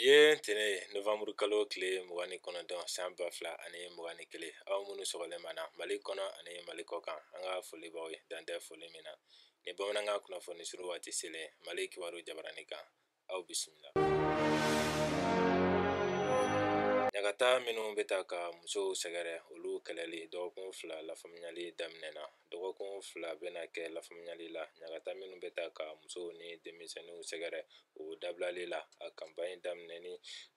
Bi ye ntɛnɛn ye, novanburu kalo tile 29 san 2021. Aw minnu sɔgɔlen b'an na Mali kɔnɔ ani Mali kɔkan, an ka foli b'aw ye dan tɛ foli min na. Ni bamanankan kunnafoni suru waati selen Mali kibaru jabarani kan, aw bisimila. Ɲagata minnu bɛ ta ka musow sɛgɛrɛ, olu kɛlɛli dɔgɔkun 2 lafaamuyali daminɛna. Dɔgɔkun 2 bɛna kɛ lafaamuyali la ɲagata minnu bɛ ta ka musow ni denmisɛnninw sɛgɛrɛ o dabilali la. A kanpaɲi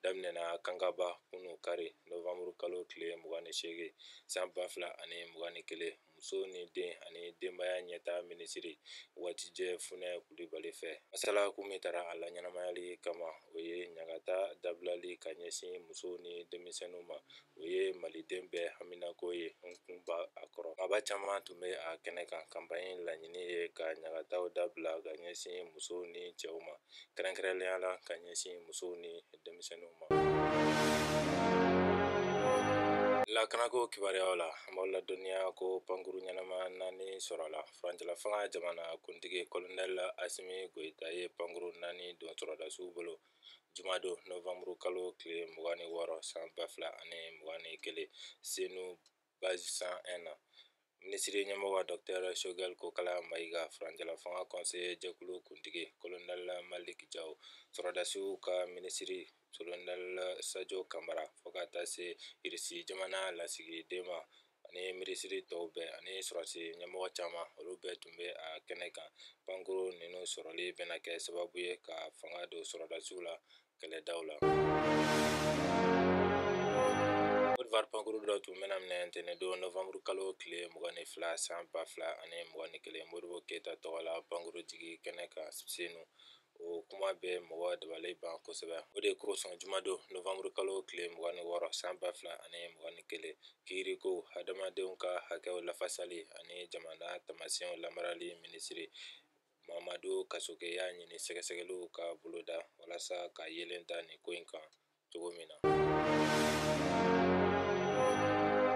daminɛna Kankaba kunu kari novanburu kalo tile 28 san 2021. Muso ni den ani denbaya ɲɛta minisiri Waatijɛ Funɛ Kulibali fɛ. Masala kun min taara a la ɲɛnamayali kama, o ye ɲagata dabilali ka ɲɛsin musow ni denmisɛnninw ma. O ye maliden bɛɛ haminako ye, n kun b'a a kɔrɔ. Maaba caman tun bɛ a kɛnɛ kan. Kanpaɲi laɲini ye ka ɲagataw dabila ka ɲɛsin musow ni cɛw ma, kɛrɛnkɛrɛnnenya la ka ɲɛsin musow ni denmisɛnninw ma. Lakanako kibaruyaw la, an b'aw ladɔnniya ko pankuru ɲɛnama 4 sɔrɔla. Furancɛla fanga jamana kuntigi Kolonɛli Asimi Goyita ye pankuru 4 don sɔrɔdasiw bolo jumadon novanburu kalo tile 26 san 2021 Senu base 101 na. Minisiri ɲɛmɔgɔ Dr Choguel Kokala Mayiga, furancɛla fanga conseiller jɛkulu kuntigi Kolonɛli Malik Jaw, sɔrɔdasiw ka minisiri Kolonɛli Sajo Kamara, fo ka taa se Irisi jamana lasigiden ma ani minisiri tɔw bɛɛ ani sɔrɔdasi ɲɛmɔgɔ caman, olu bɛɛ tun bɛ a kɛnɛ kan. Pankuru ninnu sɔrɔli bɛna kɛ sababu ye ka fanga don sɔrɔdasiw la kɛlɛdaw la. Côte d'Ivoire pankuru dɔ tun bɛna minɛ ntɛnɛndon novanburu kalo tile 22 san 2021 Modibo Keyita tɔgɔ la pankuru jigi kɛnɛ kan Senu. O kuma bɛ mɔgɔ dabali ban kosɛbɛ. O de kosɔn jumadon novanburu kalo tile 26 san 2021 kiiriko, hadamadenw ka hakɛw lafasali ani jamana taamasiyɛnw lamarali minisiri Mamadu Kasoke y'a ɲini sɛgɛsɛgɛliw ka boloda walasa ka yeelen ta nin ko in kan cogo min na.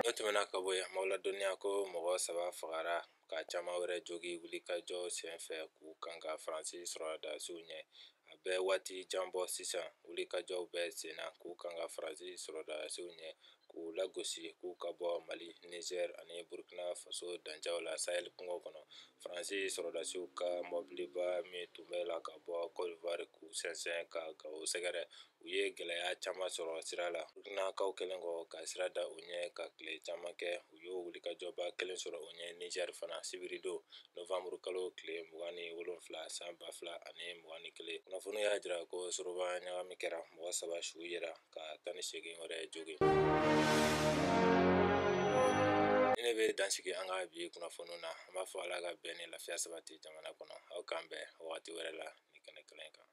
N'o tɛmɛna ka bɔ yen, an b'aw ladɔnniya ko mɔgɔ 3 fagara ka caman wɛrɛ jogi wulikajɔ senfɛ k'u kan ka Faransi sɔrɔdasiw ɲɛ. A bɛ waati jan bɔ sisan, wulikajɔw bɛ sen na k'u kan ka Faransi sɔrɔdasiw ɲɛ, k'u lagosi k'u ka bɔ Mali, Niger ani Burkina Faso dancɛw la Sahel kungo kɔnɔ. Faransi sɔrɔdasiw ka mɔbiliba min tun bɛ la ka bɔ Côte d'Ivoire k'u sɛnsɛn ka Gawo sɛgɛrɛ, u ye gɛlɛya caman sɔrɔ sira la. Burkinakaw kɛlen kɔ ka sira da u ɲɛ ka tile caman kɛ, u y'o wulikajɔba kelen sɔrɔ u ɲɛ Niger fana sibiridon novanburu kalo tile 27 san 2021. Kunnafoniw y'a jira ko soroba ɲagami kɛra, mɔgɔ 3 su yera ka 18 wɛrɛ jogin. Ni ne bɛ dan sigi an ka bi kunnafoniw na, an b'a fɔ Ala ka bɛn ni lafiya sabati jamana kɔnɔ. Aw k'an bɛn wagati wɛrɛ la ni kɛnɛ kelen kan.